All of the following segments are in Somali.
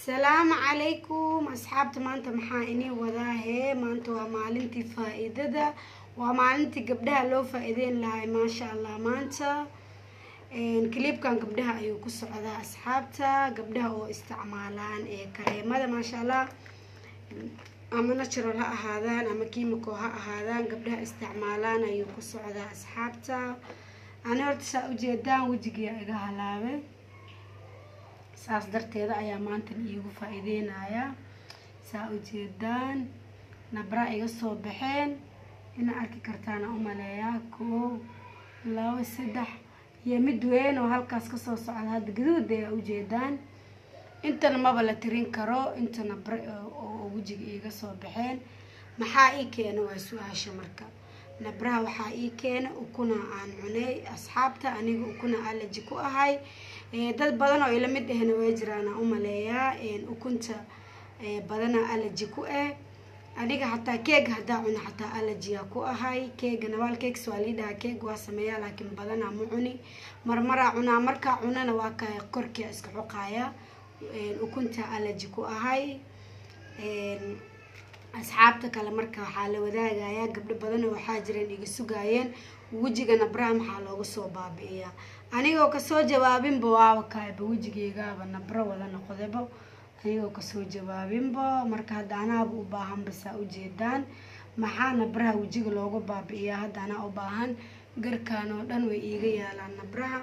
Salaamu calaykum asxaabta. Maanta maxaa inii wadaa hee? Maanta waa maalintii faa-iidada, waa maalintii gabdhaha loo faa-iideyn lahay, maasha Allah. Maanta clipkan gabdhaha ayuu ku socdaa, asxaabta, gabdhaha oo isticmaalaan ee kareemada, maasha Allah, ama natural ha ahaadaan ama chemical ha ahaadaan, gabdhaha isticmaalaan ayuu ku socdaa, asxaabta. Ani horta saa ujeedaan wejigiyaa iga halaabay, saas darteeda ayaa maantan iigu faa-iideynayaa. Saa ujeedaan nabra iga soo baxeen, ina arki kartaana umaleeyaa. Koow, labo, saddex iyo mid weyn oo halkaas kasoo socda hadda gaduud ayaa ujeedaan. Intana maba la tirin karo inta nabre oo wejiga iiga soo baxeen. Maxaa ii keena waa su-aasha. Marka nabraha waxaa ii keena ukuna aan cunay, asxaabta. Aniga ukuna allergy ku ahay, dad badan oo ila mid ahna way jiraan aan umaleeyaa, ukunta badana allergy ku ah. Aniga xataa keeg haddaa cuna xataa allergya ku ahay. Keega Nawaal Cakes waa lii dhahaa, keeg waa sameeyaa, laakiin badanaa ma cuni, marmaraa cunaa. Markaa cunana waa ka korkia iska xoqaaya. Ukunta allergy ku ahay, asxaabta kale. Marka waxaa la wadaagayaa gabdho badan oo waxaa jireen iga sugaayeen wejiga nabraha maxaa looga soo baabi'iyaa. Anigoo kasoo jawaabinba waaba kaayba wejigeygaaba nabro wada noqdaba, anigoo kasoo jawaabinba. Marka hadda anaaba u baahanba, saa ujeedaan, maxaa nabraha wejiga looga baabi'iyaa? Hadda anaa u baahan. Garkaan oo dhan way iiga yaalaan nabraha,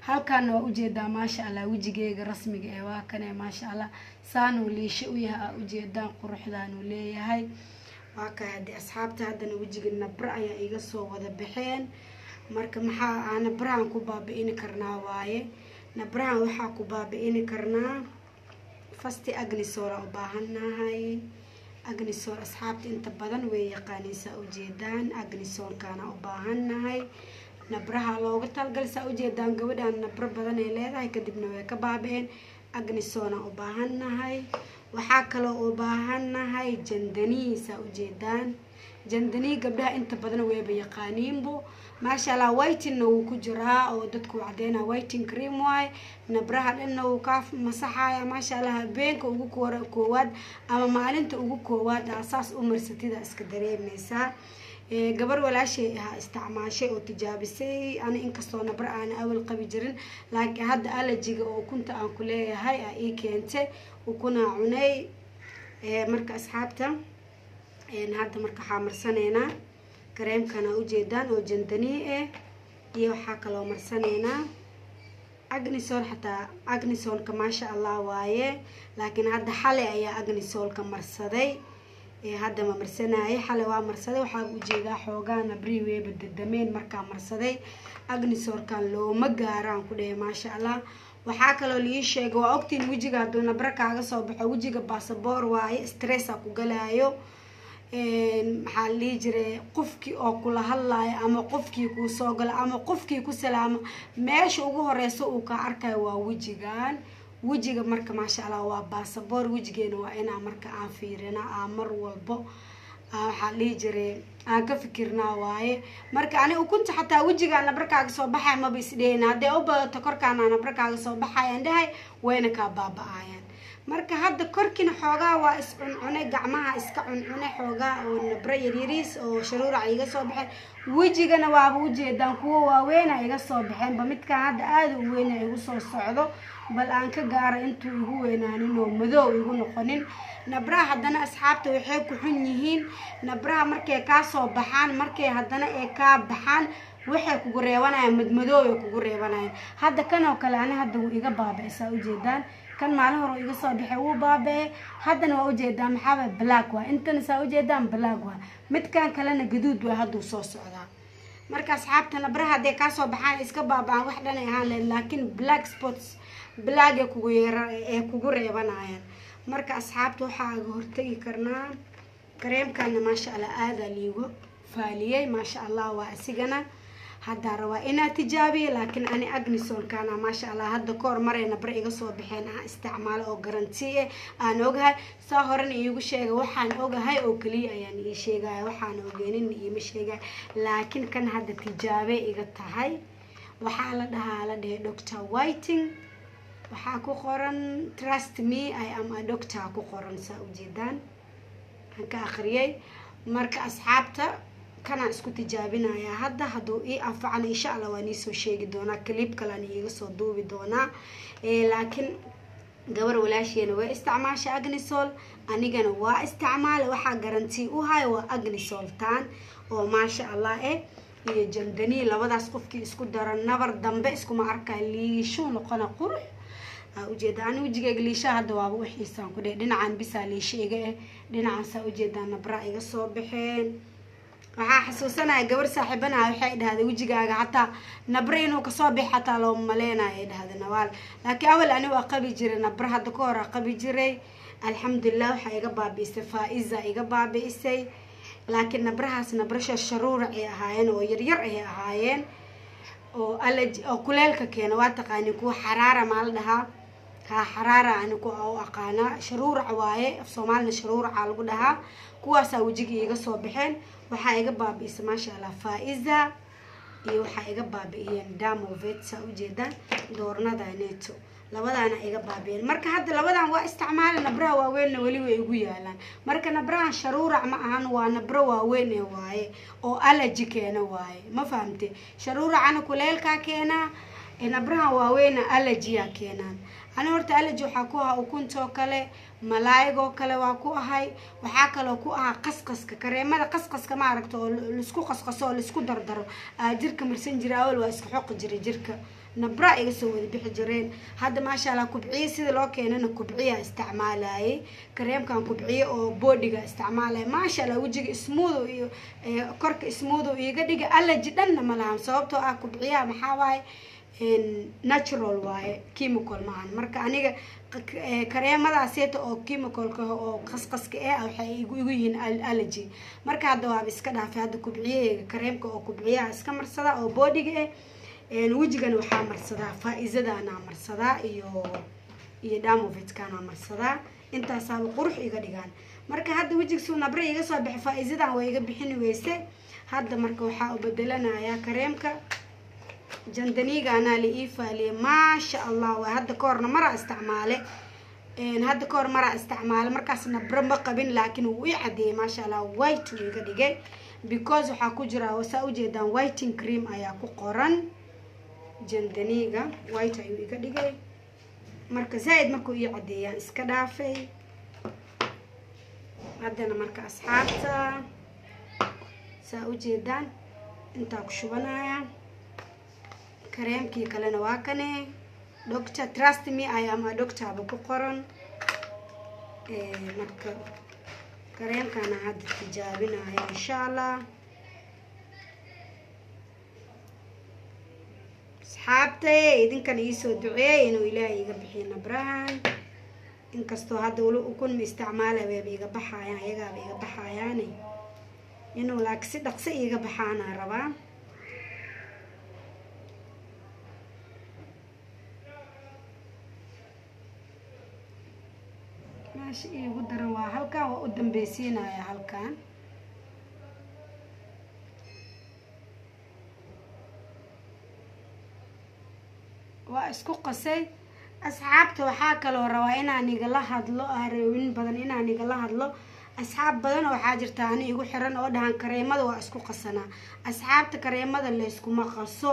halkaana waa ujeedaa, maasha Allah. Wejigeyga rasmiga ee waa kane, maasha Allah, saanuu liisho u yahay, aa ujeedaan, quruxdaanuu leeyahay. Waa kay haddii, asxaabta, haddana wejiga nabro ayaa iga soo wada baxeen. Marka maxaa aa nabrahan ku baabi'ini karnaa waaye? Nabrahan waxaa ku baabi'ini karnaa first Acne Sol u baahannahay. Acne Sol asxaabta inta badan way yaqaaniin, saa ujeedaan. Acne Solkaana u baahannahay, nabraha looga talgal. Saa ujeedaan gabadhan nabro badan ay leedahay, kadibna way ka baaba-een. Acne Solna u baahannahay. Waxaa kaloo u baahannahay jandanii. Saa ujeedaan jandanii gabdhaha inta badan wayba yaqaaniinbo, maasha Allah. Whitening-na wuu ku jiraa oo dadku cadeyna, whitening cream waay. Nabraha dhanna wuu kaa masaxaya, maasha Allah. Habeenka ugu koowaad ama maalinta ugu koowaad aa saas u marsatida iska dareemeysaa. Gabar walaashay ahaa isticmaashay oo tijaabisay. Ani inkastoo nabra aana awal qabi jirin, laakiin hadda allergyga oo ukunta aan ku leeyahay aa ii keentay, ukunaa cunay. Marka asxaabta, hadda marka waxaa marsaneynaa kareemkana ujeedaan oo jandanii ah, iyo waxaa kaloo marsaneynaa Acne Sol. Xataa Acne Solka maasha Allah waaye, laakiin hadda xalay ayaa Acne Solka marsaday, hadda ma marsanaaye, xalay waa marsaday. Waxaa ujeedaa xoogaa nabrii weyba dadameen markaa marsaday. Acne Solkan looma gaaraan ku dhahay, maasha Allah. Waxaa kaloo lii sheegay, waa ogtiin, wejiga hadduu nabro kaaga soo baxo, wejiga basaboor waaye, stressa ku galaayo. Maxaa la dhihi jiray, qofkii oo kula hadlaayo ama qofkii kuu soo galo ama qofkii ku salaamo, meesha ugu horeysa uu kaa arkayo waa wejigan. Wejiga marka, maasha Allah, waa basaboor. Wejigeena waa inaa marka aan fiirina, aan mar walbo waxaa la dhihi jiray aan ka fikirnaa waaye. Marka ani ukunta xataa wejigaa nabro kaaga soo baxaya maba isdhehayna, hadday u badato korkaana nabro kaaga soo baxayaan dhahay, wayna kaa baaba-ayaan. Marka hadda korkiina xoogaa waa is cuncunay, gacmaha iska cuncunay xoogaa oo nabro yaryariis oo sharuurac iga soo baxeen. Wejigana waaba ujeedaan, kuwa waaweyna iga soo baxeenba. Midkaan hadda aada u weyna igu soo socdo, bal aan ka gaaro intuu igu weynaanin oo madow igu noqonin. Nabraha haddana, asxaabta, waxay ku xun yihiin nabraha markay kaa soo baxaan, markay haddana ay kaa baxaan, waxay kugu reebanayaan madmadoow ay kugu reebanayaan. Hadda kan oo kale ani hadda wuu iga baaba-ay, ujeedaan. Kan maalin hore iga soo baxay, wuu baaba-ay. Haddana waa ujeedaan, maxaaba black waa intana, saa ujeedaan, black waa. Midkan kalena gaduud waa, hadduu soo socdaa. Marka asxaabta, nabraha hadday kaasoo baxaan iska baaba-aan, wax dhan ay ahaan lahayd, laakiin black spots, black ee kugu yeera ee kugu reebanayaan. Marka asxaabta, waxaa aga hortagi karnaa kareemkana, maasha Allah, aadaa liigu faaliyey, maasha Allah. Waa isigana haddaa rabaa inaa tijaabiyo, laakiin ani Acne Solkana, maasha Allah, hadda kahor maray nabra iga soo baxeen aan isticmaalo oo guarantee eh aan ogahay. Saa horena iigu sheegay, waxaan ogahay oo keliya ayaan ii sheegaya, waxaan ogeenin iima sheegaya. Laakiin kan hadda tijaabe iga tahay. Waxaa la dhahaa, la dhahay Doctor Whiting. Waxaa ku qoran "Trust me, I am a doctor" ku qoran, saa ujeedaan aan ka akhriyay. Marka asxaabta, kanaan isku tijaabinayaa hadda. Hadduu ii anfacana, insha Allah waan iisoo sheegi doonaa, clip kalean iiga soo duubi doonaa. Laakiin gabar walaasheena way isticmaasha Agnisol, anigana waa isticmaala. Waxaa guarantee u hayo waa Agnisol tan oo maasha Allah iyo Jandani. Labadaas qofkii isku dara, nabar dambe iskuma arkaa, liishuu noqona, qurux aa ujeeda. Ani wejigeyga liisha hadda waaba u xiisaan ku dheh. Dhinacan bisaa liisha iga dhinacan saa ujeedaa nabra iga soo baxeen. Waxaa xasuusanaya gabar saaxiibanaha, waxay dhahday wejigaaga hataa nabre inuu kasoo bix xataa looma maleynayo, ay dhahday Nawaal. Laakiin awal ani waa qabi jiray nabre, hadda ka hor aa qabi jiray. Alxamdulilah, waxaa iga baabi'isay Faa-iza iga baabi'isay. Laakiin nabrahaas nabra sharuurac ay ahaayeen oo yaryar ay ahaayeen oo allergy oo kuleelka keena. Waa taqaanin kuwa xaraara maa la dhahaa? Haa, xaraara ani ku u aqaanaa, sharuurac waaye, af Soomaalina sharuuraca lagu dhahaa. Kuwaasaa wejiga iiga soo baxeen. Waxaa iga baabi'isay maasha Allah Faa-iza iyo waxaa iga baabi'iyeen Damovet, saa ujeedaan, doornada neto, labadaana iga baabi'iyeen. Marka hadda labadan waa isticmaala, nabraha waaweynna weli way igu yaalaan. Marka nabrahan sharuurac ma ahan, waa nabro waaweyn ee waaye oo allergy keena waaye, ma fahamte? Sharuuracana kuleelkaa keenaa, nabrahan waaweyna allergya keenaan. Ani horta allergy waxaa ku ahaa ukuntoo kale, malaayigoo kale waa ku ahay. Waxaa kaloo ku ahaa qasqaska, kareemada qasqaska ma aragta oo laisku qasqaso oo laisku dardaro aa jirka marsan jiray. Awal waa iska xoqi jiray jirka, nabra iga soo wada bixi jireen. Hadda maasha Allah, kubciye sida loo keenana kubciya isticmaalayay, kareemkan kubciye oo bodyga isticmaalaya. Maasha Allah, wejiga smooth iyo korka smooth iiga dhiga, allergy dhanna ma lahan, sababtoo ah kubciyaha maxaa waaye, natural waaye, chemical maahan. Marka aniga kareemadaaseeta oo chemicalka oo qasqaska waxay igu yihiin allergy. Marka hadda waaba iska dhaafay. Hadda kubciyaheyga, kareemka oo kubciyaha iska marsada oo bodyga wejigana waxaa marsadaa Faa-izadaanaa marsadaa iyo Damovetkaanaa marsadaa. Intaasaaba qurux iga dhigaan. Marka hadda wejiga suu nabre iga soo baxay, Faa-izadan way iga bixini weyse. Hadda marka waxaa u bedelanayaa kareemka Jandaniga, anaa la ii faaliyey, maasha Allah. Waa hadda ka horna maraa isticmaale, hadda ka hor maraa isticmaale, markaas nabro ma qabin, laakiin wuu ii cadeeyey, maasha Allah, white uu iga dhigay, because waxaa ku jira, saa ujeedaan, whitening cream ayaa ku qoran. Jandaniga white ayuu iga dhigay. Marka zaa-id markuu ii cadeeyaan iska dhaafay. Haddana marka asxaabta, saa ujeedaan, intaa ku shubanaya. Kareemkii kalena waa kane, doctor, "Trust me, I am a doctor" ba ku qoran. Marka kareemkana hadda tijaabinaya insha Allah. Asxaabtay, idinkana iisoo duceey inuu Ilaahay iga bixiyo nabrahan. Inkastoo hadda weli ukun ma isticmaala, wayba iga baxayaan, ayagaaba iga baxayaane, inuu laakiin si dhaqso iiga baxaanaa rabaa. Meesha iigu daran waa halkan, waa u dambeysiinaya halkan. Waa isku qasay. Asxaabta, waxaa kaloo rabaa inaan igala hadlo areewin badan, inaan igala hadlo. Asxaab badan oo waxaa jirta ani igu xiran oo dhahan kareemada waa isku qasanaa. Asxaabta, kareemada layskuma qaso.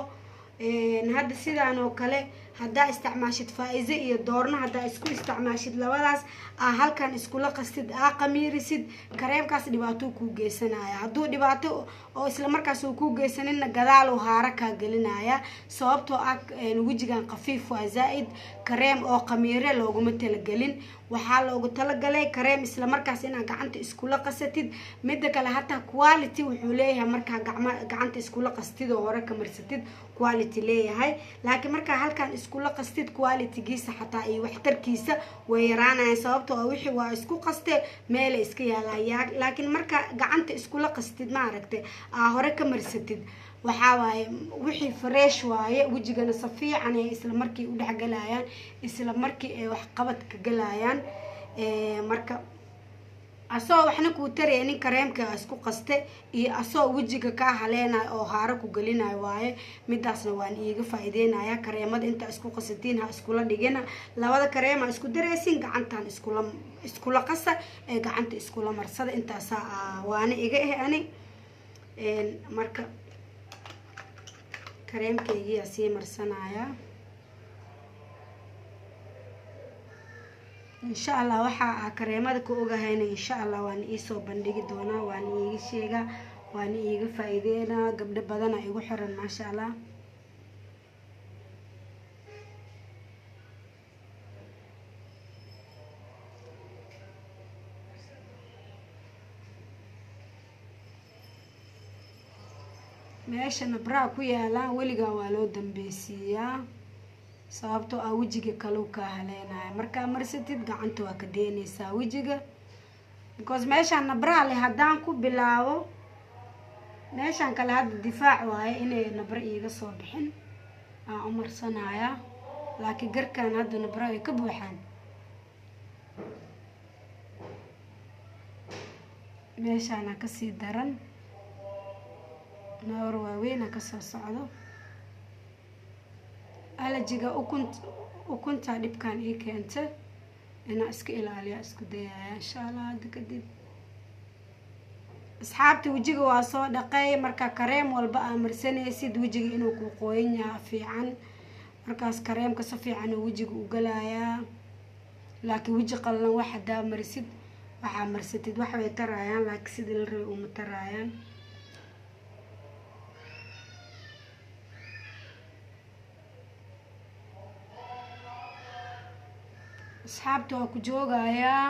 Hadda sidaan oo kale haddaa isticmaashid Faa-ize iyo doorno, haddaa isku isticmaashid labadaas, aa halkan iskula qastid, aa qamiirisid, kareemkaas dhibaato kuu geysanaya. Hadduu dhibaato oo isla markaas uu kuu geysaninna, gadaaluu haara kaa gelinaya, sababtoo ah wejigan khafiif waa zaa-id. Kareem oo qamiire looguma talagelin. Waxaa loogu talagalay kareem isla markaas inaad gacanta iskula qasatid. Midda kale, hataa quality wuxuu leeyahay markaa gacma gacanta iskula qastid oo hore ka marsatid, quality leeyahay. Laakiin markaa halkan iskula qastid, qualitygiisa xataa iyo waxtarkiisa way yaraanayaan, sababtoo ah wixii waa isku qaste, meelay iska yaalaan. Laakiin markaa gacanta iskula qastid, maaragtay, aa hore ka marsatid, waxaa waaye wixii fresh waaye, wejigana si fiican ay isla markii u dhexgalayaan, isla markii ay waxqabadka galayaan. Marka Asoo waxna kuu taraynin kareemka isku qaste iyo asoo wejiga kaa haleenayo oo haaro ku gelinayo waaye. Midaasna waan iiga faa'iideynaya. Kareemada inta isku qasatiin ha iskula dhigina, labada kareema isku daraysin, gacantan iskula qasa ee gacanta iskula marsada. Intaasaa waana iga eh ani. Marka kareemkaygiyaa sii marsanaya insha Allah. Waxa aa kareemada ka ogahayna insha Allah waan iisoo bandhigi doonaa, waan iiga sheegaa, waan iiga faa'iideynaa. Gabdho badana igu xiran maasha Allah. Meesha nabraa ku yaalaan weligaa waa loo dambeysiiyaa, sababtoo ah wejiga kaleu kaa haleenaya. Markaa marsatid gacanta waa ka deynaysaa wejiga, because meeshaan nabraa leh haddaan ku bilaabo meeshaan kale hadda difaac waaye inay nabro iiga soo bixin aan u marsanayaa, laakiin garkaan hadda nabro ay ka buuxaan. Meeshaana kasii daran, nabar waaweyna kasoo socdo. Alajiga ukunta dhibkan ii keenta inaa iska ilaaliya isku dayaya insha Allah hadda kadib. Asxaabta, wejiga waa soo dhaqay. Marka kareem walba aa marsanaysid wejiga inuu ku qooyan yaha fiican, markaas kareemka si fiican uu wejiga u galayaa. Laakiin weji qallan wax hadaa marisid, waxaa marsatid wax way tarayaan, laakiin sidii la rabay uma tarayaan. Asxaabta, waa ku joogayaa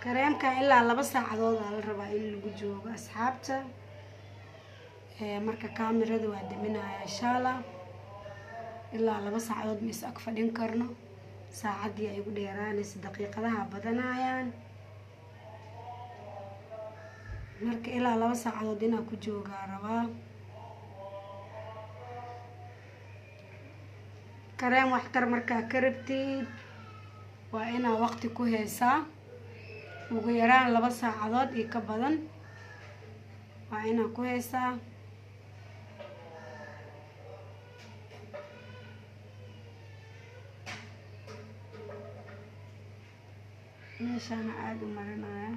kareemkan ilaa 2 saacadood aa la rabaa in lagu joogo asxaabta. Marka kaamirada waa daminaya insha Allah. Ilaa 2 saacadood ma is ag fadhin karno, saacaddii ay igu dheeraanaysa, daqiiqadaha badanayaan. Marka ilaa 2 saacadood inaa ku joogaa rabaa. Kareem waxtar markaa ka rabtid waa inaa waqti ku heysaa, ugu yaraan 2 saacadood iyo ka badan waa inaa ku heysaa. Meeshaana aada u marinaya.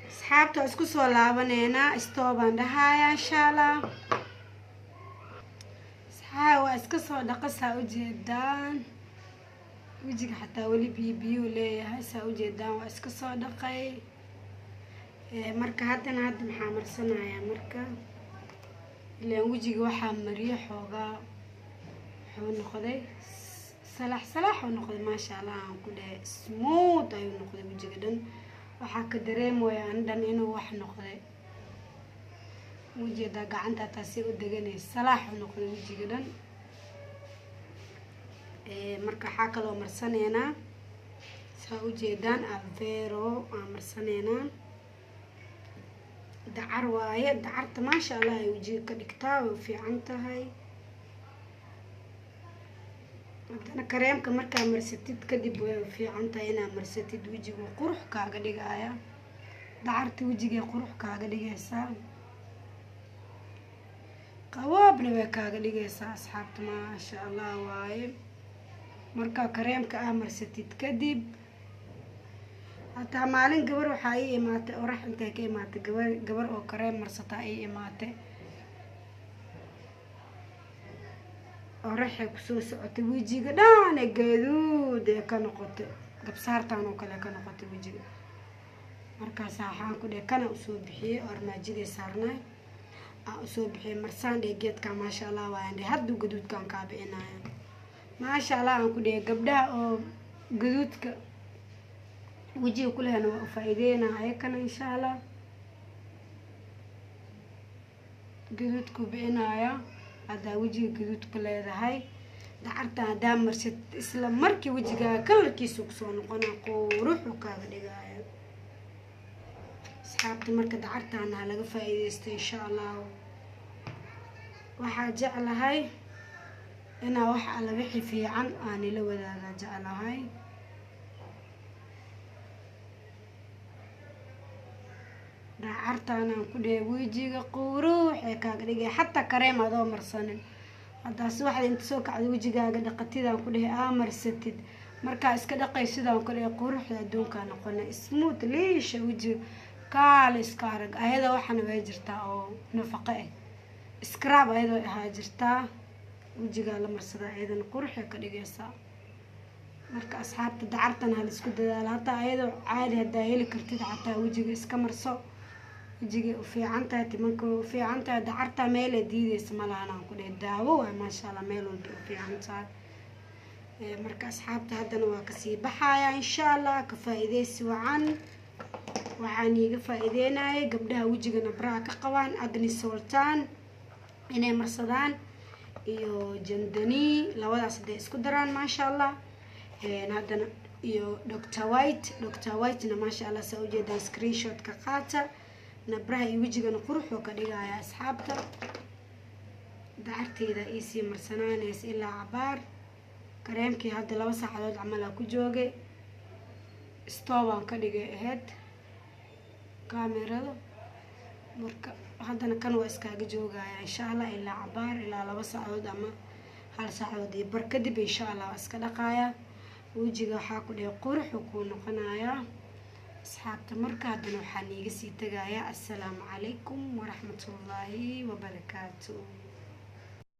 Asxaabta, waa isku soo laabaneynaa, istoobaan dhahayaa insha Allah. Asxaab, waa iska soo dhaqa, saa ujeedaan wejiga xataa weli biyo biyuu leeyahay, saa ujeedaan waa iska soo dhaqay. Marka haddana hadda maxaa marsanayaa? Marka ilaan wejiga waxaa mariyo xoogaa wuxuu noqday salax salax uu noqday maasha Allah aan ku dhahay, smooth ayuu noqday wejiga dhan. Waxaa ka dareemaya an dhan inuu wax noqday, ujeedaa gacanta hataa si u deganaysa, salaax uu noqday wejiga dhan. Marka waxaa kaloo marsaneynaa, saa ujeedaan, aloe vera aan marsaneynaa. Dacar waaye, dacarta maasha Allah ay wejiga ka dhigtaa, way u fiican tahay. Haddana kareemka markaa marsatid kadib way u fiican tahay inaa marsatid, wejigu qurux kaaga dhigaya. Dacarta wejigay qurux kaaga dhigaysaa, qawaabna way kaaga dhigaysaa asxaabta, maasha Allah waaye. Markaa kareemka aa marsatid kadib, hataa maalin gabar waxaa ii imaatay orax intay ka imaatay, gabar oo kareem marsataa ii imaatay, oraxay kusoo socotay, wejiga dhan ee gaduud ee ka noqotay, gabsaartan oo kale ka noqotay wejiga. Markaasa waxaan ku dhahay kana usoo bixiyey oo armaajiday saarnay aan usoo bixiyey, marsaan dheh geedkan maasha Allah waayaan dheh, hadduu gaduudkan kaa bixinaya maasha Allah aan ku dhahay. Gabdhaha oo gaduudka wejiga ku lehna waa u faa'iideynaa ayakana insha Allah, gaduudku bixinaya. Haddaa wejiga gaduudka leedahay, dacarta haddaa marsad isla markii wejigaaga kalarkiisu kusoo noqona, quruxu kaaga dhigaya. Asxaabta, marka dacartaana ha laga faa-iideysto, insha Allahu. Waxaa jeclahay inaa wax alla wixii fiican aan ila wadaagaa jeclahay. Dacartaan aan ku dhehe wejiga quruux ee kaaga dhigay, xataa kareem adoo marsanin haddaa subaxda inta soo kacda wejigaaga dhaqatidaan ku dhehe aa marsatid, markaa iska dhaqay sidaan ku dhehe quruxda adduunkaa noqona, smooth liisha wejiga kaala iska arag. Ayada waxaana way jirtaa oo nafaqo ah, scrab ayadoo ahaa jirtaa, wejigaa la marsadaa, ayadana quruxay ka dhigaysaa. Marka asxaabta, dacartan ha laisku dadaalo. Hataa ayadoo caadi haddaa heli kartid, xataa wejiga iska marso, wejigay u fiican tahay, timanka way u fiican tahay. Dacartaa meelay diideysa malahan aan ku dhehe, daawo waay, maasha Allah, meel walba u fiican tahay. Marka asxaabta, haddana waa kasii baxaya, insha Allah. Ka faa-iideysi wacan. Waxaan iiga faa-iideynayay gabdhaha wejiga nabraha ka qabaan Agni Sultan inay marsadaan iyo Jandani, labadaas hadday isku daraan, maasha Allah. Haddana iyo Doctor White, Doctor Whitena, maasha Allah, saa ujeedaan, screenshot ka qaata. Nabraha iyo wejigana quruxuu ka dhigaya. Asxaabta, dacarteyda iisii marsanaanaysa ilaa cabaar. Kareemkii hadda 2 saacadood camal aa ku joogay, stobaan ka dhigay ahayd kaamerada. Marka haddana kan waa iskaaga joogaya, insha Allah, ilaa cabaar, ilaa 2 saacadood ama 1 saacadood iyo bar. Kadib, insha Allah, waa iska dhaqaaya. Wejiga waxaa ku dhihi quruxuu kuu noqonayaa. Asxaabta, marka haddana waxaan iiga sii tegayaa assalaamu calaykum waraxmatullaahi wabarakaatu.